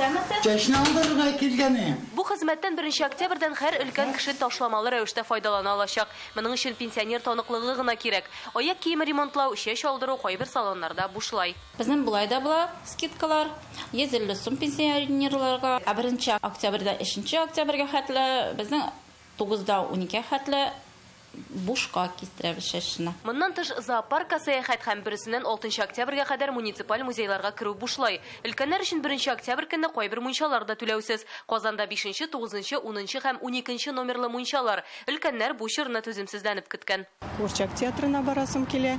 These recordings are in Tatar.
Исәнмесез. Чәчне алдырырга килгән идем. Бу хезмәттән 1 октябрьдән һәр өлкән кеше ташламалы рәвештә файдалана алачак. Моның өчен пенсионер таныклыгы гына кирәк. Аяк киеме ремонтлау, чәч алдыру кайбер салоннарда бушлай. Безнең болай да була скидкалар. 150 сум пенсионерларга. Ә 1 октябрьдән 3 октябрьгә хәтле безнең 9-да 12 хәтле бушка кистерәбез чәчне. Моннан тыш зоопаркка сәяхәт һәм берсеннән 6 октябрьгә кадәр муниципаль музейларга керү бушлай. Өлкәннәр өчен 1 октябрь көнне кайбер мунчалар да түләүсез. Казанда 5, 9, 10 һәм 12 номерлы мунчалар. Өлкәннәр бу чорны түземсезләнеп көткән. Курчак театрына барасым килә.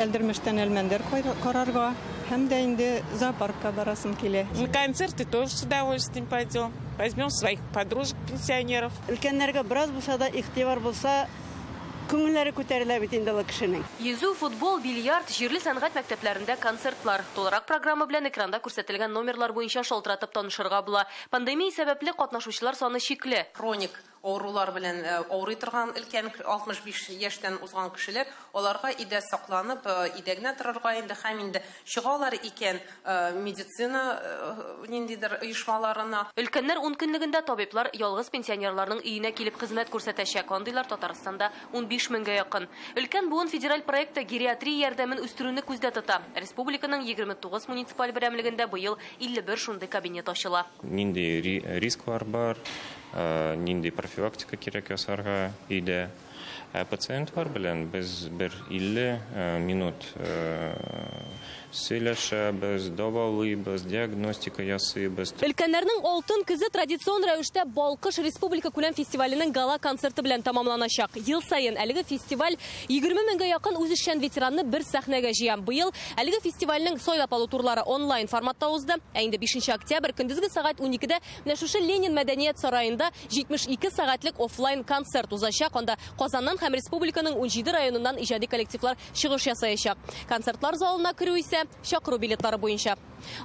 Әлдермештән Әлмәндәр карарга һәм дә инде зоопаркка барасым килә. На концерты тоже с удовольствием пойдем. Возьмем своих подружек, пенсионеров. Өлкәннәргә бераз булса да игътибар булса, күңелләре күтәрелә бит инде ул кешенең. Йөзү, футбол, бильярд, җирле сәнгать мәктәпләрендә концертлар. Тулырак программа белән экранда күрсәтелгән номерлар буенча шалтыратып танышырга була. Пандемия сәбәпле катнашучылар саны чикле. Хроник авырулар белән авырый торган өлкән 65 яшьтән узган кешеләр, аларга өйдә сакланып, өйдә генә торырга инде һәм инде чыгалар икән медицина ниндидер оешмаларына. Өлкәннәр 10 көнлегендә табиблар ялгыз пенсионерларның өенә килеп хезмәт күрсәтәчәк. Андыйлар Татарстанда 15 меңгә якын. Өлкән буын федераль проекты гериатрия ярдәмен үстерүне күздә тота. Республиканың 29 муниципаль берәмлегендә быел 51 шундый кабинет ачыла. Нинди рисклар бар, нинди профилактика кирәк ясарга өйдә. Ә пациентлар белән без бер 50 минут сөйләшәбез, дәвалыйбыз, диагностика ясыйбыз. Өлкәннәрнең алтын көзе традицион рәвештә Балкыш республика күләм фестиваленең гала концерты белән тәмамланачак. Ел саен әлеге фестиваль 20 меңгә якын үзешчән ветеранны бер сәхнәгә җыя. Быел әлеге фестивальнең сайлап алу турлары онлайн форматта узды. Ә инде 5 октябрь көндезге сәгать 12-дә менә шушы Ленин мәдәният сараенда 72 сәгатьлек офлайн концерт узачак. Анда Казаннан һәм республиканың 17 районыннан иҗади коллективлар чыгыш ясаячак. Концертлар залына керү исә чакыру билетлары буенча.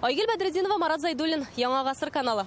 Айгөл Бәдретдинова, Марат Зайдуллин, Яңа Гасыр каналы.